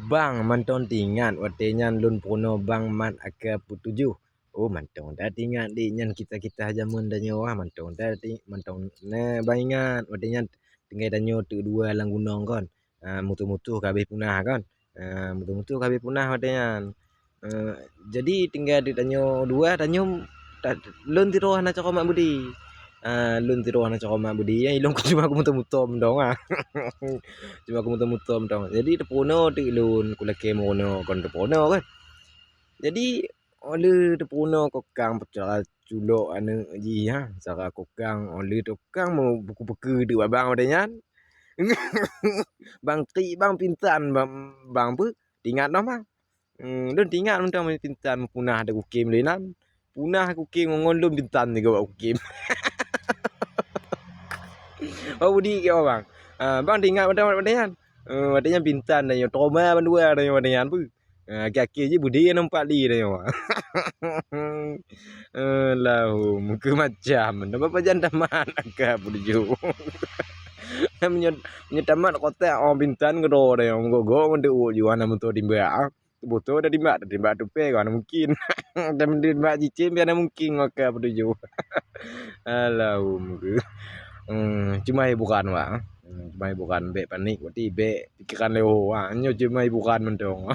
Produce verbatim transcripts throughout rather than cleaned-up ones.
Bang, mantong teuingat watée nyan lôn peurunoe bang mat aka peutujoh. Oh, mantong that teuingat, dik, nyan kisah-kisah jameun tanyoe, ah, mantong that ti-, mantong na bang ingat watée nyan tinggai tanyoe teuk dua lam gunong kon. Ah, musoh-musoh ka habéh punah kon. Ah, musoh-musoh ka habéh punah watée nyan. Eh, jadi tinggai di tanyoe dua, tanyoe ta-, lôn sidroe hana cok mak beudi. Ah, lôn sidroe hana cok mak beudi, nyang ilôn cuma kumuto-muto mantong, ah. Cuma kumuto-muto mantong. Jadi teupeurunoe teuk lôn, kulakée meurunoe kon teupeurunoe kan. Jadi, óh lheueh teupeurunoe kokang peucara culok aneuëk jih, ha, cara kokang, óh lheueh kokang meu-, buku-buku teuk babang watée nyan. Bang krik, bang pingsan, bang, bang peue? Teuingat noh, bang. Hmm, lôn teuingat mantong meupunah ata kukim lé nan. Punah kukim ngon lôn pingsan sigoe bak kukim. Oh, budi keu bang. Ah, bang teuingat mantong watée nyan. Eh, watée nyan pingsan tanyoe, trauma bandua tanyoe watée nyan peue. Ah, akhé-akhé jih budi numpak li tanyoe. Allahu, meukeumacam. Napa pajan tamat aka peutujoh. Meunyoe, meunyoe tamat kotak, oh, pingsan keudroe tanyoe, meugoe-goe ngon teuuk jih hana meutoe timbak, ah. Beutoe dah timbak, timbak tupée, hana mungkin. Dan timbak cicém, hana mungkin ngon aka peutujoh. Allahu, meukeue. Hmm, cuma hiburan, wak. Hmm, cuma hiburan, bék panik, berarti bék pikeran lé ho, wak. Nyoe cuma hiburan mantong.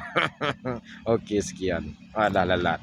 Oke, sekian. Alah, lalat.